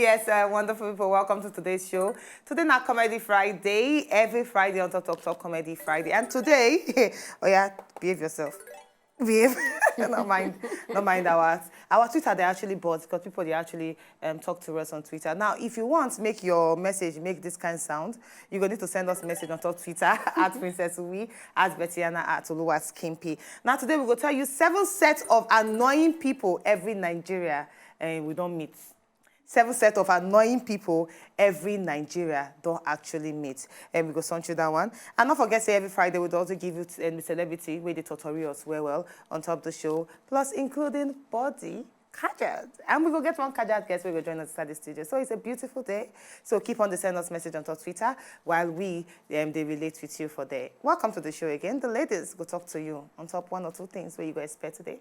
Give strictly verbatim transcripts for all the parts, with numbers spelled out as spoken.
Yes, uh, wonderful people, welcome to today's show. Today na Comedy Friday, every Friday on Talk Talk Talk Comedy Friday. And today, oh yeah, behave yourself. Behave. Not mind, not mind our, our Twitter, they actually bought because people, they actually, um, talk to us on Twitter. Now, if you want to make your message make this kind sound, you go need to send us a message on top Twitter at Princess Uwi, at Bettiana, at Oluwa Skimpy. Now, today we go tell you seven sets of annoying people every Nigeria, and we don't meet. Seven set of annoying people every Nigeria don't actually meet. And we go send you that one. And not forget say every Friday we also give you, um, the celebrity where they tutorials well well on top of the show, plus including body Kajad. And we go get one Kajad guest who will join us inside the studio. So it's a beautiful day. So keep on the send us message on top Twitter while we, um, they relate with you for there. Welcome to the show again. The ladies go talk to you on top one or two things where you go expect today.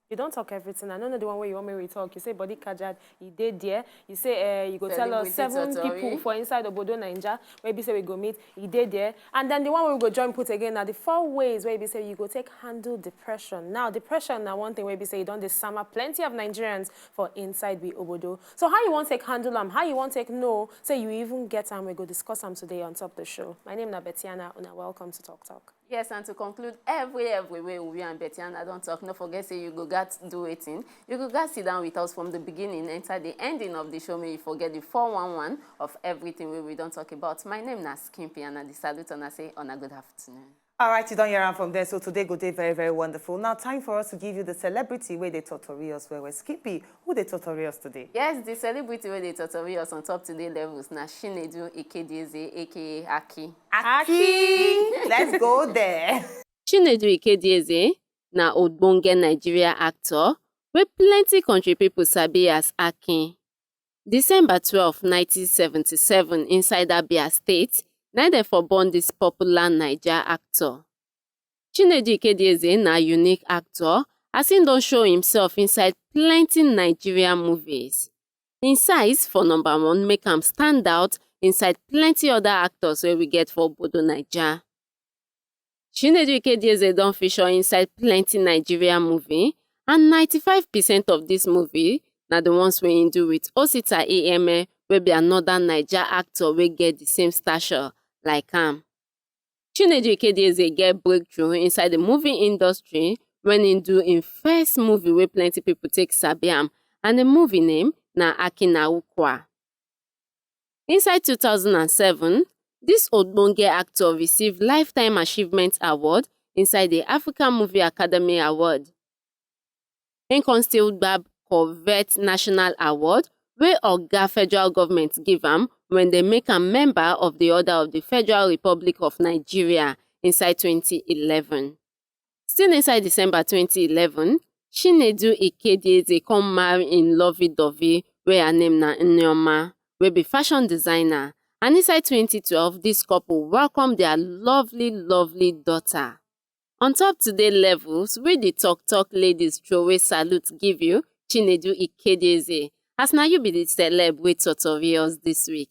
You don't talk everything. I don't know the one way you want me to talk. You say body Kajad, you did there. You say uh, you go tell us seven people for inside Obodo Ninja where be say we go meet, you did there. And then the one we go join put again now the four ways where be say you go take handle depression. Now depression now one thing where be say you don't the summer plenty of Nigerians for inside we Obodo. So how you want take handle them? How you want take know? Say you even get them. We go discuss them today on top the show. My name is Betiana. Una welcome to Talk Talk. Yes, and to conclude, every every way we and Betty and I don't talk, no forget say you go gat do waiting. You go gat sit down with us from the beginning, enter the ending of the show, may you forget the four one one of everything we, we don't talk about. My name is Skimpy and I salute and I say on a good afternoon. All right, you don't hear from there. So today go day very, very wonderful. Now time for us to give you the celebrity where they tutorials where we're Skimpy. Who they tutorials today? Yes, the celebrity where they tutorials on top today levels now Shinedu Ikedieze, A K A Aki. Aki! Let's go there. Chinedu Ikedieze na ogbonge Nigeria actor wey plenty country people sabi as Akin. December twelve, nineteen seventy-seven inside Abia State, na dem for born this popular Naija actor. Chinedu Ikedieze na unique actor as im don show himself inside plenty Nigerian movies. Im size for number one make am stand out inside plenty other actors wey we get for obodo Naija. Chinedu Ikedieze don feature inside plenty Nigerian movie and ninety-five percent of dis movie na the ones wey im do with Osita Eme wey be another Naija actor wey get the same stature like am. Chinedu Ikedieze get breakthrough inside the movie industry when im do im first movie wey plenty people take sabi am and the movie name na Akin na Ukwa. Inside two thousand and seven, this ogbonge actor receive Lifetime Achievement Award inside the African Movie Academy Award. Im come still gbab Corvette National Award wey Oga Federal Government give am when dem make am member of the Order of the Federal Republic of Nigeria inside twenty eleven. Still inside December twenty eleven, Chinedu Ikedieze come marry im lovey-dovey wey her name na Nneoma, wey be fashion designer, and inside twenty twelve, dis couple welcome their lovely lovely daughter. On top today levels, we the talk talk ladies throway salute give you, Chinedu Ikedieze, as na you be the celeb wey totori us this week.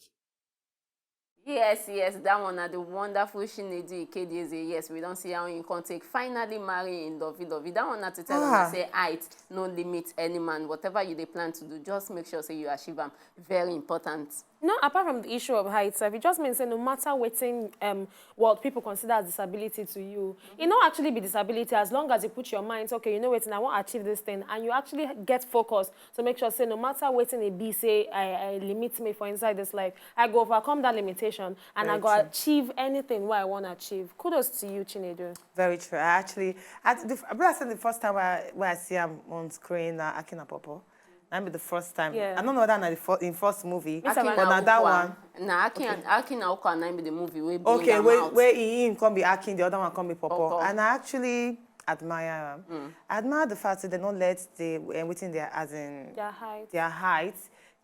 Yes, yes, that one na the wonderful Chinedu Ikedieze. Yes, we don't see how you can take finally marry in Dovi Dovi. That one na to tell ah. Say height no limit any man. Whatever you dey plan to do, just make sure say you achieve am. Very important. No, apart from the issue of height, sef, it just means say no matter wetin um, what people consider as disability to you, e no actually be disability as long as you put your mind, okay, you know wetin, I wan achieve this thing, and you actually get focus to make sure say no matter wetin e be say I, I limit me for inside this life, I go overcome that limitation and I go achieve anything wey I wan achieve. Kudos to you, Chinedu. Very true. I actually, I, the, I said the first time when I, when I see am on screen, uh, Akina Popo. That be the first time. Yeah. I don't know whether na the fir- in first movie, but na that one. Na Aki and Aki na Oka na be the movie wey bring okay, am where, out. Where he him come be Aki, the other one come be Popo. Popo. And I actually admire am. Mm. I admire the fact that they don't let the uh, within their as in their height, their height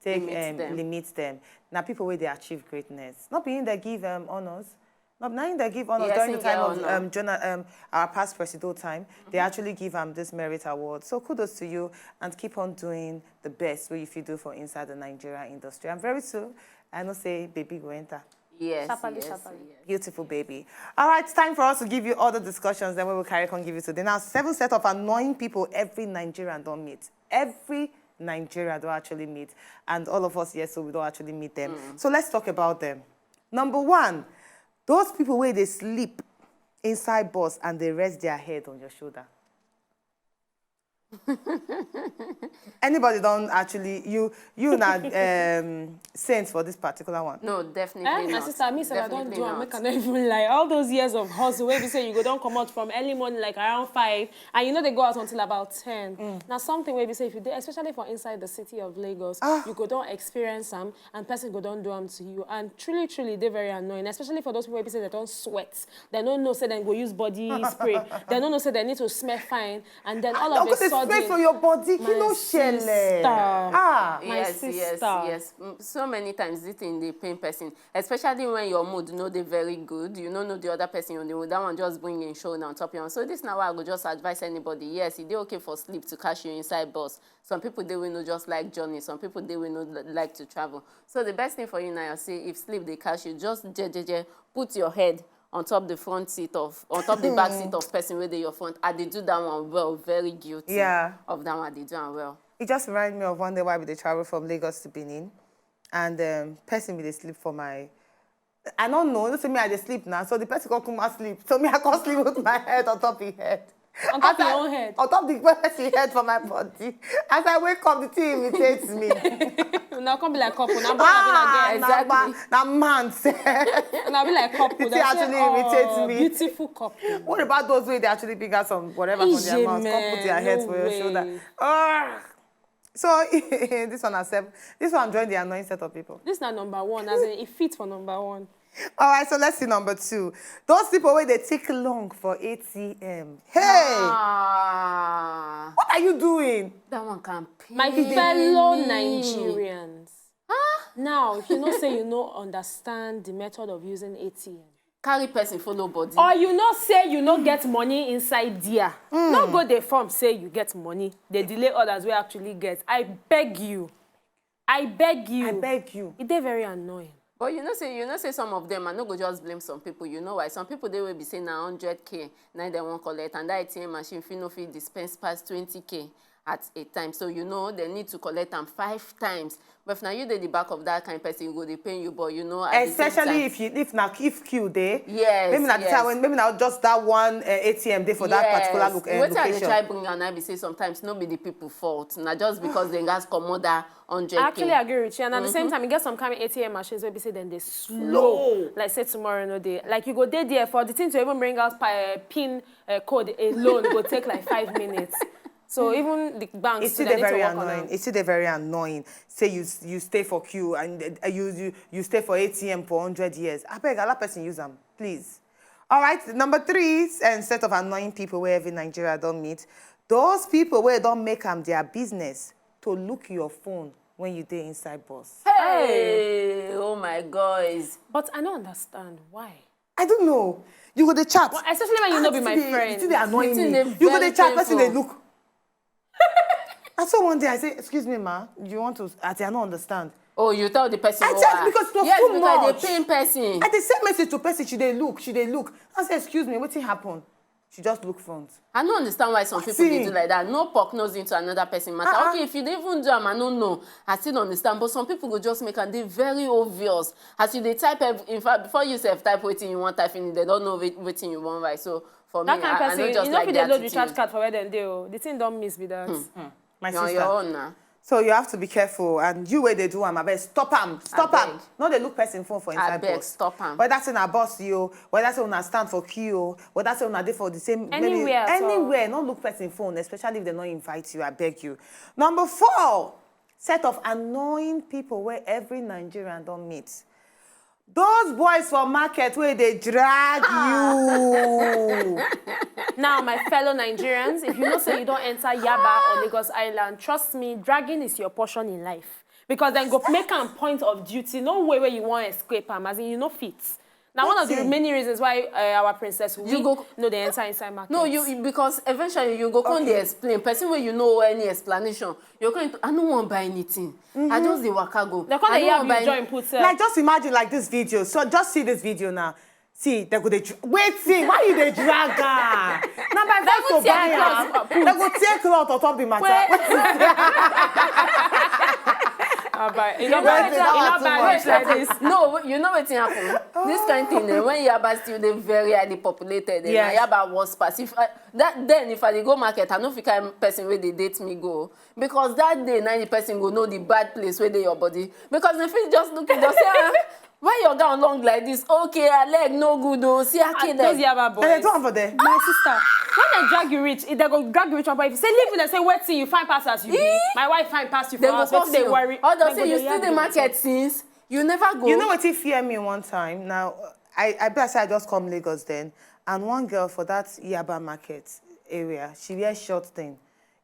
take limit um, them. Limit them. Now people where they achieve greatness. Not being they give um, honors. No, na im they give honor yes, during the time of um, Jonah, um, our past presido time. Mm-hmm. They actually give am um, this merit award. So kudos to you and keep on doing the best way if you do for inside the Nigeria industry. And very soon, I know say baby go enter. Yes, shapali, yes, shapali. Yes. Beautiful baby. All right, it's time for us to give you all the discussions that we will carry and give you today. Now, seven set of annoying people every Nigerian don't meet. Every Nigeria don actually meet, and all of us here so we don actually meet them. So let's talk about them. Number one, those people wey dey sleep inside bus and dey rest their head on your shoulder. Anybody don actually, you you na um, saint for this particular one? No, definitely Eh, my not. Sister, me sef, I don Definitely do am. not. Make I no even lie. All those years of hustle, wey be say you go don comot from early morning, like around five, and you no dey go out until about ten. Na something wey be say if you dey, especially for inside the city of Lagos, you go don experience am, and person go don do am to you. And truly, truly, dey very annoying, especially for those people wey be say they don sweat. They no know say dem go use body spray. They no know say they need to smell fine, and then all of Don't a go dey sudden, spray for your body. my You no sister. shele. Ah. My Yes, sister. Yes, yes. Mm, so many times this thing dey pain person, especially when your mood no dey very good. You no know the other person on the road. That one just bring in show on top you. So this na why I go just advise anybody. Yes, e dey okay for sleep to catch you inside bus. Some people dey wey no just like journey. Some people dey wey no li- like to travel. So the best thing for you now, say if sleep dey catch you, just je je je, put your head on top the front seat of, on top the back seat of person wey dey your front. I dey do that one well, very guilty Yeah. of that one. I dey do am well. It just remind me of one day why we dey travel from Lagos to Benin, and um, person be dey sleep for my. I don't know. You know, say me I dey sleep now, so the person come come and sleep. So me I come sleep with my head on top his head. On top As your I- own head. On top the person head for my body. As I wake up, the thing irritates me. Now come be like couple. Now boy, I be like girl. Exactly. Exactly. Now man said. Now be like couple. It They say, actually irritates "Oh, me. Beautiful couple." What about those wey dey actually bring out some whatever from their Ije mouth, come put their man, head no for your shoulder? way. Ah. So this one na seven. This one join the annoying set of people. This na number one. As in, it fit for number one. All right, so let's see number two. Those people wey dey take long for A T M. Hey, Ah, what are you doing? that one can pain. My fellow Nigerians. Now, if you know say you no understand the method of using A T M, Carry person follow body. or you know say you no get money inside there, no go dey form say you get money. Dey delay others wey actually get. I beg you. I beg you. I beg you. E dey very annoying. But you know say, you know say some of them, I no go just blame some people. You know why? Some people dey wey be say na hundred K na dem wan collect, and that A T M machine fit no fit dispense pass twenty K at a time. So you know they need to collect am five times. But if na you dey the back of that kind person, e go dey pain you. But you know, at the same Especially time, if you if na if queue dey. Yes, Maybe na the yes. time when maybe na just that one uh, A T M dey for that particular Yes. look, uh, Wetin I dey location. try bring am now be say sometimes no be the people fault. Na just because dem gats comot that hundred K. I actually agree with you, and at the same time, you get some kind of A T M machines where be say then they slow. Like say tomorrow no day. Like you go dey there for the thing to even bring out uh, pin uh, code alone go take like five minutes. So even the banks It's still too, they dey need to very work on annoying. am. It's still dey very annoying. Say you you stay for queue and uh, you you you stay for A T M for hundred years. I beg, allow person use am, please. All right, number three and set of annoying people where every Nigeria don meet. Those people where don't make am their business to look your phone when you dey inside bus. Hey, oh my guys. But I don't understand why. I don't know. You go dey chat. Well, especially when you no be my It dey- friend. It dey annoying Wetin me. dey You go dey very chat, person dey painful. Look. And so one day I say, "Excuse me, ma, you want to?" I say, "I don't understand." Oh, you tell the person. I Oh, just ah. Because it was Yes, too because much. They pain person. I dey send message to person, she dey look, she dey look. I say, "Excuse me, wetin happen?" She just look front. I no understand why some people dey See. Do like that. No poke nose into another person matter. Uh-uh. Okay, if you dey even do am, I no know. I still understand, but some people go just make am dey very obvious. As you dey type, ev- in fact, before you sef type wetin you wan type finish, they don't know wait- wetin you wan write. So for That me, kind I, I person, no just you know like if the they load attitude. Recharge card for where dem dey. Oh, the thing don't miss be that. My You're on sister. Your own now. So you have to be careful, and you where they do am, I beg stop am, stop am. Abeg. No, they look person phone for inside Abeg, bus. Stop am. Whether say na bus you, whether say una stand for queue, whether say una dey for the same maybe Anywhere at all. Anywhere, no look person phone, especially if they no invite you. I beg you. Number four, set of annoying people where every Nigerian don't meet. Those boys for market where they drag you. Now, my fellow Nigerians, if you know say you don't enter Yaba or Lagos Island, trust me, dragging is your portion in life. Because then go make am point of duty. No way where you want escape am, as in you no fit. Now, one of the Wetin? Many reasons why uh, our princess we You go- no they enter inside market. No, you because eventually you go come dey explain. Person wey you know any explanation, you're going to, I no wan buy anything. I just dey waka go. They come I dey no yab wan buy you join put uh, Like just imagine like this video. So just see this video now. See, they go dey dr- wait, see, why you dey drag her? Na by force to buy am. They go tear cloth on top the matter. Abba, you know, bad, you know, bad like this. No, you know wetin happen. This kind thing, eh, when Yaba still dey very highly populated, eh, yes. Yaba was pass. If I, that then, if I dey go market, I no fit carry person wey dey date me go, because that day na the person go know the bad place wey dey your body, because dem fit just look you, just say, ah, why your gown long like this? Okay, her leg no good o. See her kid. Those Yaba boys. And they do am for there. My sister, when they drag you reach, if they go drag you reach, but if you say leave, they say, wait till you find pass as you be. My wife find pass you for house. Wetin dey worry? Or they'll say you still dey market since. You never go. You know what? If fear me one time. Now, I I be say I just come Lagos then, and one girl for that Yaba market area, she wear short thing.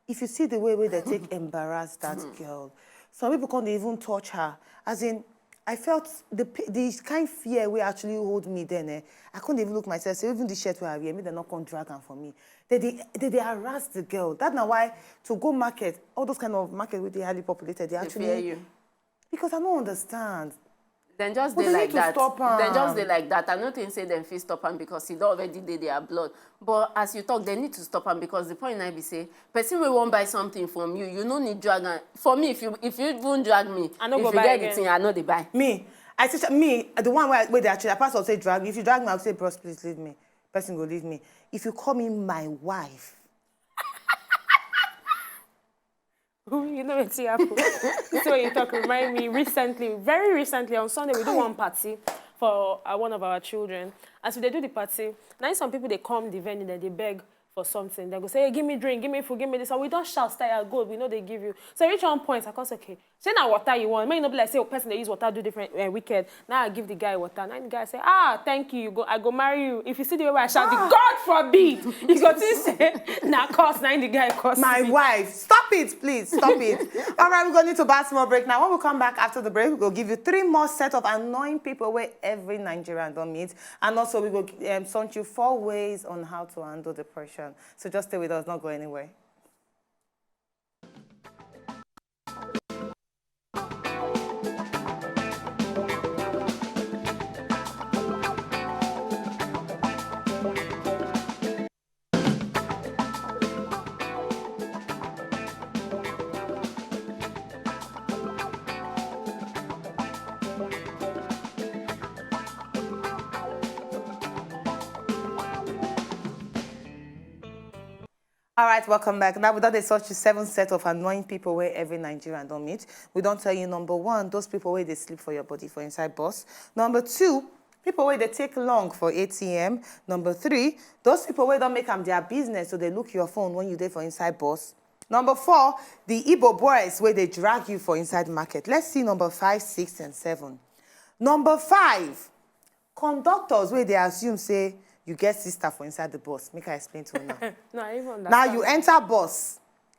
If you see the way wey they take embarrass that girl, some people can't even touch her. As in, I felt the the kind fear wey actually hold me then. Eh, I couldn't even look myself. So even the shirt wey I wear, me they not come drag am for me. They they they, they harass the girl. That's not why to go market, all those kind of market with the highly populated, they actually fear you. Because I don't understand. Dem just dey like that. Dem just dey like that. I no think say dem fit stop am because e don already dey their blood. But as you talk, dem need to stop am because the point na be say person wey wan buy something from you, you no need drag am. For me, if you if you even drag me, I no go buy again. If you get the thing, I no dey buy. Me, I see me the one wey wey dey actually apart from say drag me. If you drag me, I go say bros, please leave me. Person go leave me. If you call me my wife, You know wetin happen? This way you talk remind me recently, very recently on Sunday we do one party for uh, one of our children. As we dey do the party, now some people dey come the venue, they dey beg for something. They go say, hey, give me drink, give me food, give me this. And we don't shout, style good, we know they give you. So reach one point, I come say, okay, say na water you want. Make you no be like say a person dey use water do different uh, wicked. Now I give the guy water. Now the guy say, ah, thank you. You go, I go marry you. If you see the way I shout, the God forbid. You go think say na curse. Now the guy curse. My me. Wife, stop it, please, stop it. All right, we're going to need to buy a small break now. When we come back after the break, we'll give you three more set of annoying people where every Nigerian don't meet, and also we will um, send you four ways on how to handle depression. So just stay with us, not go anywhere. All right, welcome back. Now, we don dey search the seven set of annoying people where every Nigerian don't meet. We don't tell you number one, those people where they sleep for your body for inside bus. Number two, people where they take long for A T M. Number three, those people where don't make them their business, so they look your phone when you there for inside bus. Number four, the Igbo boys where they drag you for inside market. Let's see number five, six, and seven. Number five, conductors wey dey assume say you get sister for inside the bus. Make I explain to you now. No, I even understand. Now you enter bus,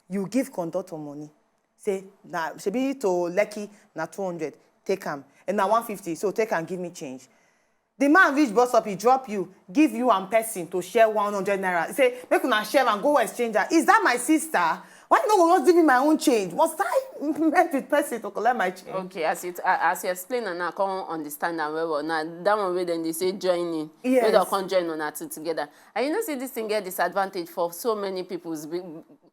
you give conductor money. Say na shebi to Lekki na two hundred, take am. And na one fifty, so take am, give me change. The man reach bus stop, he drop you, give you and person to share one hundred naira. He say make una share and go exchange am. Is that my sister? Why you no go just give me my own change? Must I meet with person to collect my change? Okay, as you as you explain and I can't understand am well well. Now that one wey dem dey say joining, yes. Wey dem come join una two together. And you know say this thing get disadvantage for so many people's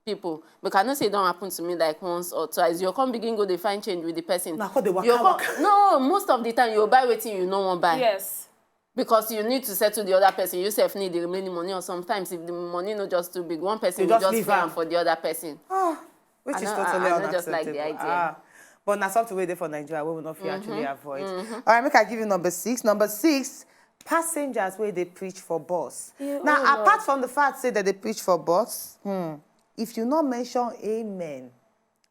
people. Because I know say e don happen to me like once or twice. You come begin go dey find change with the person. Na come dey waka waka. No, most of the time you buy wetin you no wan buy. Yes. Because you need to settle the other person, you sef need the remaining money, or sometimes if the money no just too big, one person go just pay am for the other person. Ah, which is totally unacceptable. I no just like the idea. Ah, but na something wey dey for Nigeria wey we no fit actually avoid. All right, make I give you number six. Number six, passengers wey dey preach for bus. Now, apart from the fact say that they preach for bus, hmm, if you no mention amen,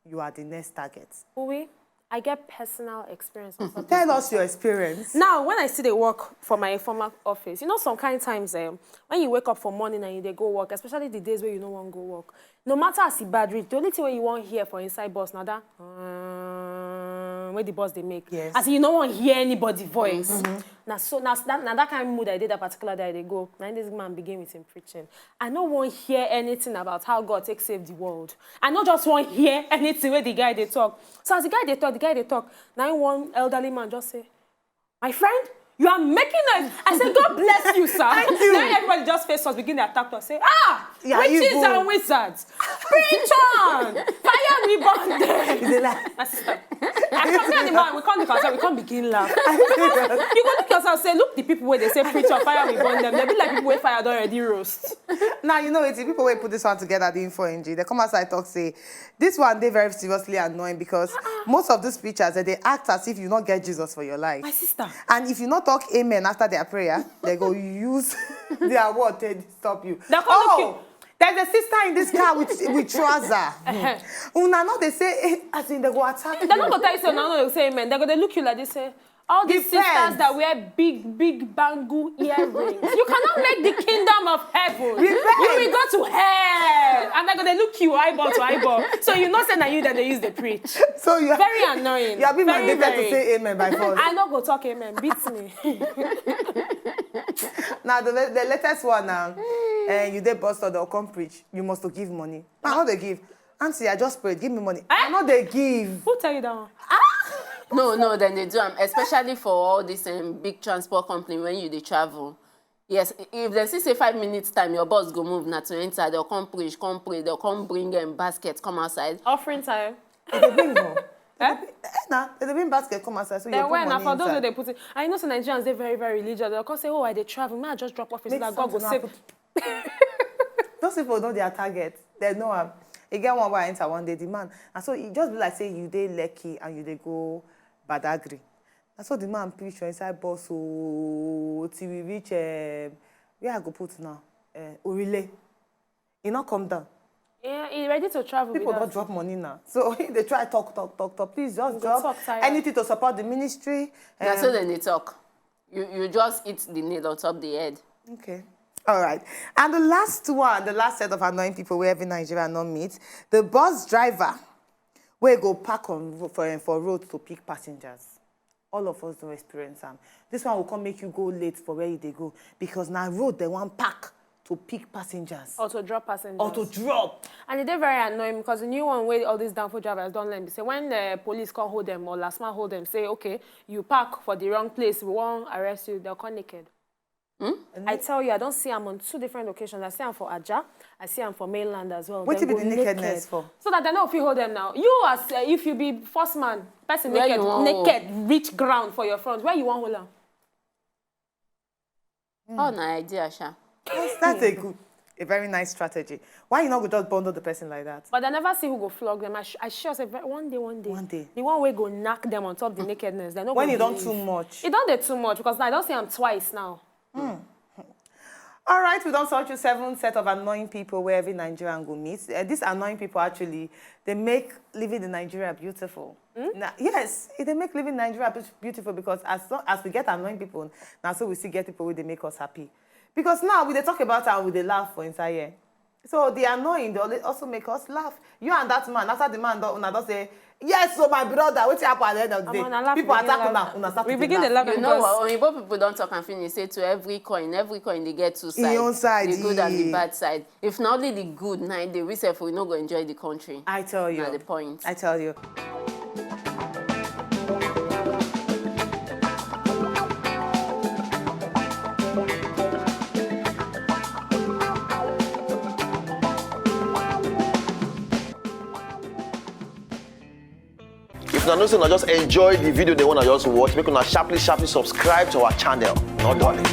you are the next target. Uwe, I get personal experience. Tell us your experience. Now, when I see the work for my former office, you know, some kind times, um, when you wake up for morning and you dey go work, especially the days where you no wan go work, no matter as e bad reach, the only thing wey you wan hear for inside bus na that um, wey the bus dey make. Yes. As you no wan hear anybody voice. Mm-hmm. Na so na that, na that kind mood I dey that particular day I dey go. Na this man begin with him preaching. I no wan hear anything about how God take save the world. I no just wan hear anything wey the guy dey talk. So as the guy dey talk, the guy dey talk. Na one elderly man just say, my friend, You are making noise. I said, "God bless you, sir." Thank you. Then everybody just face us, begin to attack us, say, "Ah, yeah, witches and wizards. Preach on. Fire rebond them." Is it like, my sister, I come here, the man, we can't look ourselves, we can't begin laugh. You go look yourself, say, "Look, the people where they say preach on, fire rebond them." They be like people where fire don't already roast. Now, you know, it's the people where put this one together, the info N G. They come outside, talk, say, this one, they very seriously annoying because most of these preachers, eh, they act as if you not get Jesus for your life. My sister. And if you not talk amen after their prayer, they go use their word to stop you. They come look you. Oh, there's a sister in this car with, with trouser. Una know they say, eh, as in they go attack you. They no go tell you say, "No, no, say amen." They go, they look you like this, say, "All these sisters that wear big, big bangle earrings, you cannot make the kingdom of heaven. You will go to hell." And they go, they look you eyeball to eyeball. So you know say na you that they use the preach. So you are very annoying. You have been mandated to say amen by force. I no go talk amen. Beat me. Now the, la- the latest one now, and you dey bus stop, they'll come preach. You must to give money. I know they give. "Auntie, I just prayed. Give me money." I know they give. Who tell you that one? No, no, then they do am, especially for all this um, big transport company when you dey travel. Yes, i- if they see say five minutes time, your bus go move, na to enter, they'll come preach, come pray, they'll come bring um, basket, come outside. Offering time. They bring, no? Eh? Eh, nah, they bring basket come outside, so you Then put when money na for those inside. Wey they put it, I know some Nigerians, they're very, very religious. They'll come say, "Oh, I dey travel. May I just drop off it so Make that God go something save." Happen. Those people know their target. They know am. E get one wey I enter one day, the man. And so e just be like say you dey Lekki and you dey go Badagry. And so the man preach for inside bus, oh, till we reach, um, where I go put now? Uh, Orile. E no come down. Yeah, he ready to travel. People with don't us. Drop money now. So they try talk, talk, talk, talk. Please just go drop talk tire. Anything to support the ministry. Na so um, then they talk. You you just hit the nail on top the head. Okay. All right. And the last one, the last set of annoying people where every Nigerian no meet, the bus driver wey go park on ro- for, for road to pick passengers. All of us don't experience am. This one will come make you go late for where you dey go because na road they want park to pick passengers. Or to drop passengers. Or to drop. And e dey very annoying because the new one wey all these danfo drivers don learn be say when the police come hold them or last man hold them, say, "Okay, you park for the wrong place, we won't arrest you," they'll come naked. I tell you, I don't see am on two different occasions. I see am for Aja, I see am for mainland as well. Wetin Dem be go the nakedness naked. For? So that they know if you hold them now. You as uh, if you be first man, person Where naked, you wan hold? Naked, reach ground for your front. Where you want hold am? Oh, na idea, sha. Yes, that's a good, a very nice strategy. Why you not go just bundle the person like that? But I never see who go flog them. I, sh- I sure say ve- one day, one day, One day. The one wey go knock them on top the nakedness. They no When go you don't believe. Too much. It don't dey too much because I don't see am twice now. All right, we don't sort you seven set of annoying people where every Nigerian go meet. Uh, these annoying people actually they make living in Nigeria beautiful. Now, yes, it they make living in Nigeria beau- beautiful because as long as we get annoying people, now so we still get people where they make us happy. Because now we they talk about how we they laugh for inside here. So the annoying they always also make us laugh. You and that man, after the man don't, una don't say, "Yes, so my brother, what happened at the end of the day?" Omo, na laugh People we begin attack laugh. una, una start We to begin dey dey laugh. laugh You know because what? Oyibo people don't talk and finish. Say to every coin, every coin they get two E sides. own side, The good and the yeah. Bad side. If na only the good, na the reason for we no go enjoy the country. I tell you. Na the point. I tell you. If una know say una just enjoy the video they wanna just watch, make una sharply sharply subscribe to our channel. No darling.